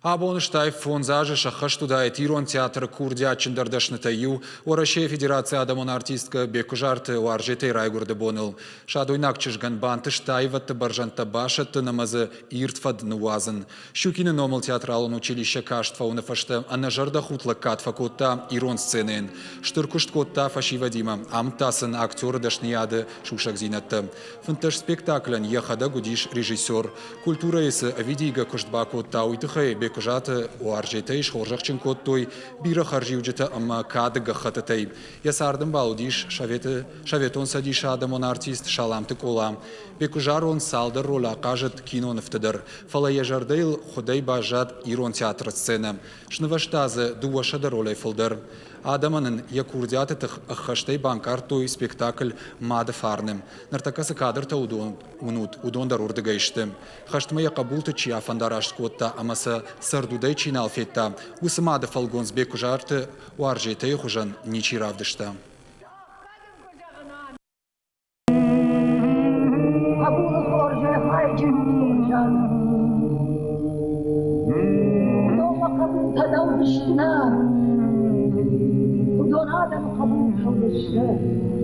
Абон стай фондз азы сӕххӕст уыдаид Ирон театры курдиатджындӕр дӕснытӕй иу, Уӕрӕсейы Федерацийы адӕмон артисткӕ Беккуызарты Уарзетӕй райгуырды боныл. Садойнаг чызгӕн бантыст аивӕдты бӕрзӕндтӕ басӕттын ӕмӕ дзы ирд фӕд ныууадзын. Щукины номыл театралон училище каст фӕуыны фӕстӕ ӕнӕзӕрдӕхудт лӕггад фӕкодта ирон сценӕйӕн. Стыр куыст кодта фӕсивӕдимӕ, амыдта сын актеры дӕсныйады сусӕгдзинӕдтӕ. 15 спектаклӕн йӕхӕдӕг уыдис режиссер. Культурӕйы цы ӕвидийгӕ куыст бакодта, уый тыххӕй Беккуызаты Уарзетӕй схорзӕхджын кодтой бирӕ хӕрзиуджытӕ ӕмӕ кады гӕххӕттытӕй. Йӕ цардӕмбал уыдис Советы, Советон Цӕдисы адӕмон артист Саламты Къола. Беккуызарон цалдӕр ролы ахъазыд кинонывты дӕр, фӕлӕ йӕ зӕрдӕйыл хуыдӕй баззад ирон театры сценӕ. Снывӕзта дзы 200 ролӕй фылдӕр. Адӕмӕн ын йӕ курдиаты тых ӕххӕстӕй банкъардтой спектакль «Мады фарны». Ныртӕккӕ цы кадртӕ уыдон уынут, уыдон дӕр уырдыгӕй сты. Хӕстмӕ йӕ хъӕбулты чи афӕндараст кодта ӕмӕ сӕ цӕрдудӕй чи нал федта, уыцы мады фӕлгонц Беккуызарты Уарзетӕйы хуызӕн ничи равдыста. Хъӕбулы хорзӕхайджын хорзӕх. Уыдонмӕ хъӕбултӕ нӕ уыдысты, нӕ. Уыдон адӕмы хъӕбултӕ уыдысты.